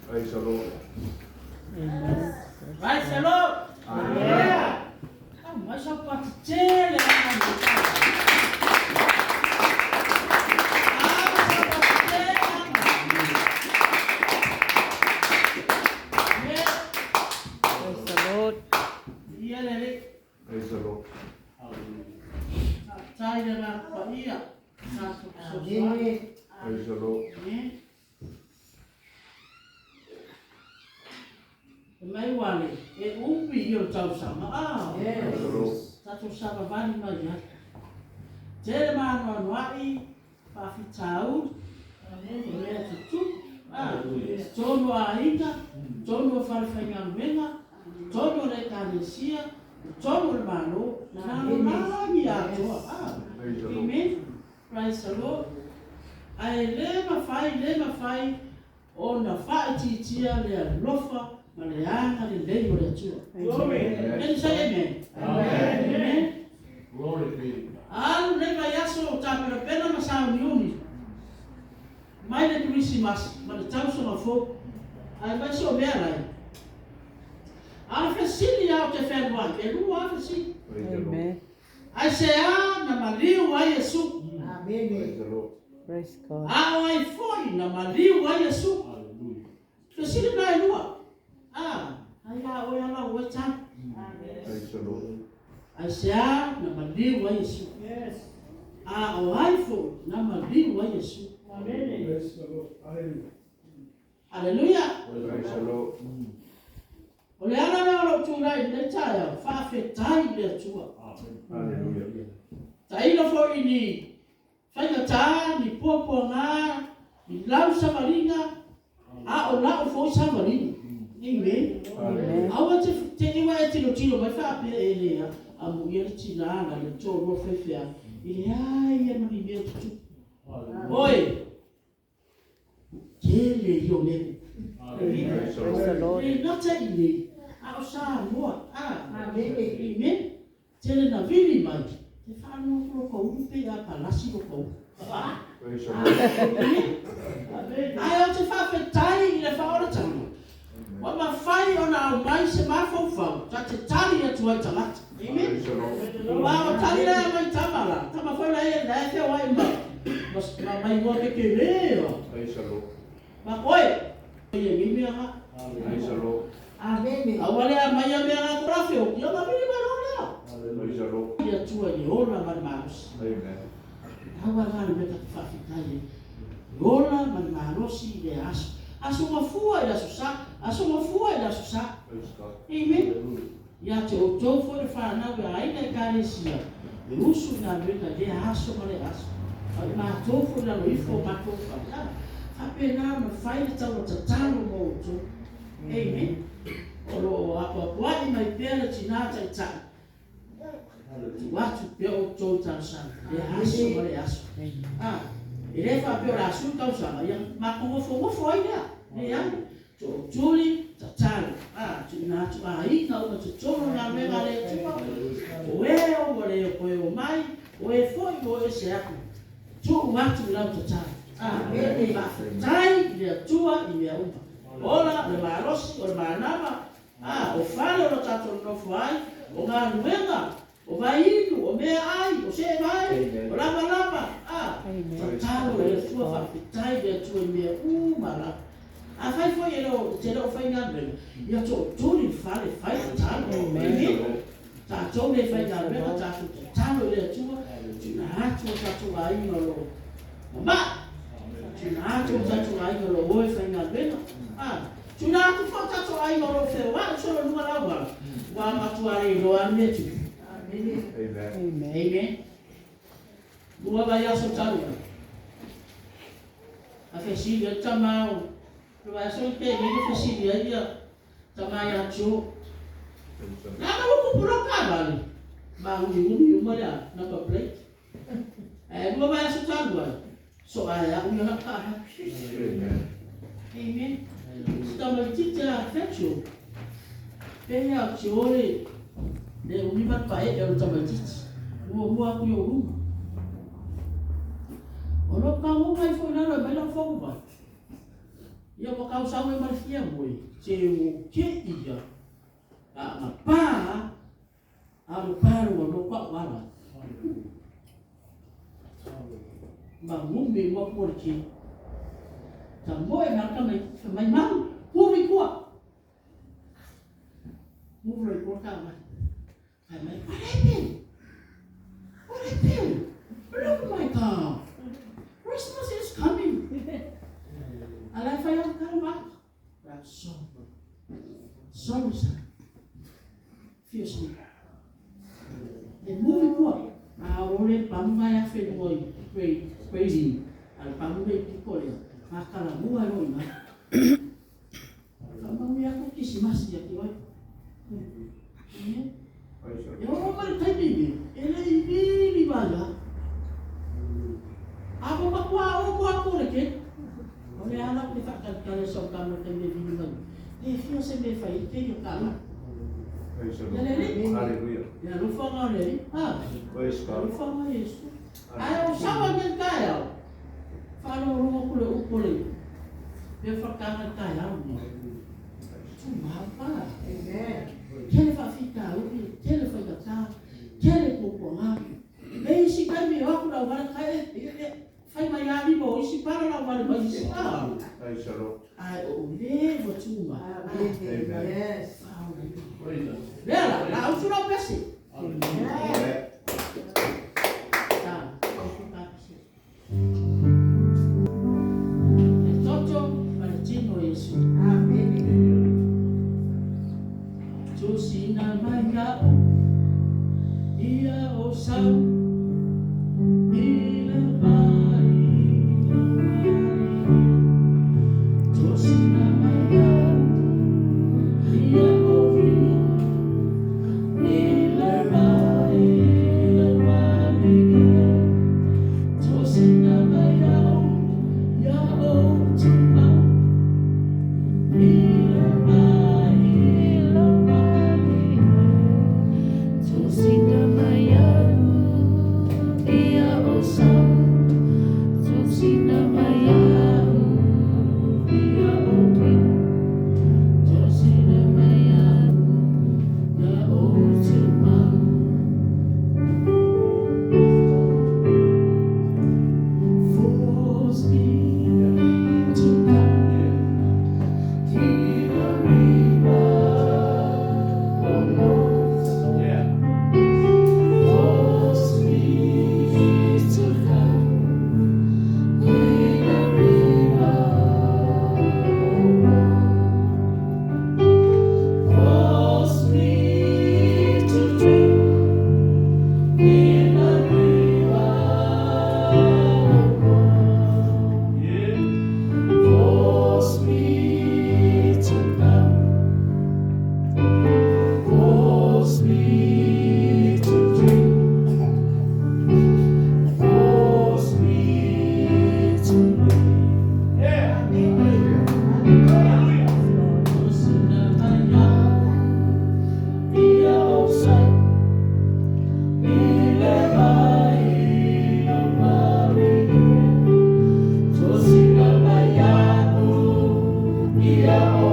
Praise the Lord. Amen. Praise the Lord. Amen. Aumai saupati tele Praise the Lord. Praise the Lord. Praise the Lord. Mai wale, e upi i o tausaga, ah, Praise the Lord. tatou savavali mai ai. Tele maanoanoa'i faafitauli, o mea tutupu, ah, totonu o aiga, totonu o falefaigaluega, totonu o le Ekalesia, totonu o le Malo, lalolagi atoa, ah. Praise the Lord. Amen. Praise the Lord. Ae le mafai, le mafai ona faaitiitia le alofa ma le agalelei o le Atua. Amen. Can you say amen? Amen. Amen. Glory be to God. Alu lenei vaiaso o tapenapena ma sauniuni mai le Kerisimasi ma le tausaga fou, aemaise o mea lai. A o le fesili lava ou te fealuai, e lua lava fesili. Praise the Lord. Amen. Aisea na maliu ai Iesu? Praise the Lord. Praise God. A o ai foi na maliu ai Iesu? Hallelujah. Fesili na e lua. A, ai la oe ala oe tali. Praise the Lord. Aisea na maliu ai Iesu? A o ai foi na maliu ai Iesu? Praise the Lord. Hallelujah. Aleluia! Praise the Lord. O le ala lea o lou tulai i lenei taeao, faafetai i le Atua. Hallelujah. Tailo foi i ni faigata, ni puapuaga, ni lau savaliga, a o lau foi savaliga. Amen. Hallelujah. Aua te te iwa e tilotilo mai faapea e le amuia le tinā na le toalua faifeau, e leai ia ma ni mea tutupu. Oi! Tele ia o mea tutupu. Praise the Praise the Lord. Lord. E le gata i nei, a o Samoa, a, amen. Tele na vili mai, te faalogo atu lo kaulu pe a palasi lo kaulu. Praise the Lord. Amen. Ae ou te faafetai i le faaolataga, ua mafai ona aumai se mafaufau ta te tali atu ai tagata. Amen. Praise the Lord. Aua o tali la e aumai tama la, tama foi la e la e feoai ma ma ma ma igoa kekele o. Praise the Lord. Ma oe, ia nei mea ga. Praise the Lord. Aua le aumaia mea ga ko la feoki, ona vili mai loa lea. Praise the Lord. Le Atua i le ola ma le malosi. Amen. Pau lava le mea ta te faafetai ai, le ola ma le malosi i lea aso. Aso mafua i le aso Sa, aso mafua i le aso Sa. Praise God. Amen. Ia te outou foi le fanau e aiga Ekalesia, e usu i galuega i lea aso ma lea aso. A o i matou foi i lalo ifo o matou fale, a faapena ona fai le taua tatalo mo outou. Amen. O lo o apoapoai mai pea le tina taitai. Tuu atu pea outou i talosaga, lea aso ma lea aso. A, e le faapea o le a sui tausaga, ia matou nofonofo ai lea. Leai. Tootuli, tatalo. A, tuuina atu aiga uma totonu o galuega a le Atua, o e ua le toe omai, o e foi ua o ese aku, tuu atu i lau tatalo. A, faafetai i le Atua i mea uma. Ola, o le malosi, o le manava, A, o fale o lo tatou nonofo ai, o galuega, o vaiinu, o meaai, o seevai, o lavalava, a, tatalo i le Atua, faafetai i le Atua i mea uma lava. Afai foi e le o, e te le o faigaluega, ia tootuli le fale, fai tatalo. Amen. Tatou le faigaluega, tatou tatalo i le Atua, tuuina atu o tatou aiga o lo o mama'i. Tuuina atu o tatou aiga o lo o o e faigaluega. A, tuuina atu foi o tatou aiga o lo o feoai solo i luga o le auala, ua matua le iloa lava le mea e tupu. Amen. Amen. Lua vaiaso talu ai. A fesili ai le tama o le vaiaso i te nei na fesili ai ia tama ia Joe. Leaga ua kupu lau taavale, māgumiugumi uma le a number plate. Ae lua vaiaso talu ai, soa e au ia lau taavale. Amen. Amen. Si tamaititi a Fetcho, pehea o Joe le le umi ma le pae'e o le tamaititi, muamua atu i ou luma. O lou tagoga ifo i lalo e aumai lau fogu vai. Ia ua kausau ai ma le fia moe, se ua ke ia, a ma pa, a mo pa ua no pa wala. Ma ngumi mo ku le ki. Ta moe na ka mai mai mau, ku vi kua. Move ro ko ka mai. Mai mai, what happened? What happened? Look at my car. Christmas is coming. Ala fai au ka ma. Sorry. Sorry, sir. Fierce me. E move kua. A ore pamunga ya whenua i crazy. A pamunga i piko lea. Whakala mua e roi mai. Whamangu ia ko kisimasi ia ki oi. E oro mai taimi ni. E le i vili mai. A mo makua o mo ako le ke. O le ala ko whakatale sa o kano te me vili mai. E fia se me whai te yo kala. Hallelujah. Ia rufanga le. Ha. Praise God. Rufanga Yesu. Ai o sawa ngai kai au. Whalo rongo kule upole. Pe whakanga kai au ni. Tu mapa. Amen. Kele whawhita uri, kele whaikata, kele kōkōngā. E isi kai me waku rau wale kai e, whai mai a lima o isi para rau wale mai isi a. Praise the Lord. Ai o le wa tūma. Amen. Yes. Lea la, la au sura pesi. Amen. Ta, au sura pesi. E toto ma le tino Yesu. Amen. Tusina mai au, ia o sau, i le vai, Tusina mai au, ia o vino, i le vai, le vai, Tusina mai au, ia o tupau, i le vai, le vai. Tusina mai au, ia o sau. Tusina mai au, ia o vino. Tusina mai au, ia o tupau. Force me to come in the river, oh Lord. Force me to come in the river, oh Lord. Force me to drink in the river, oh Lord. Force me to come. Force me to drink. Force me to live. Tusina mai au, ia o sau, i le vai, le vai. Tusina mai au, ia o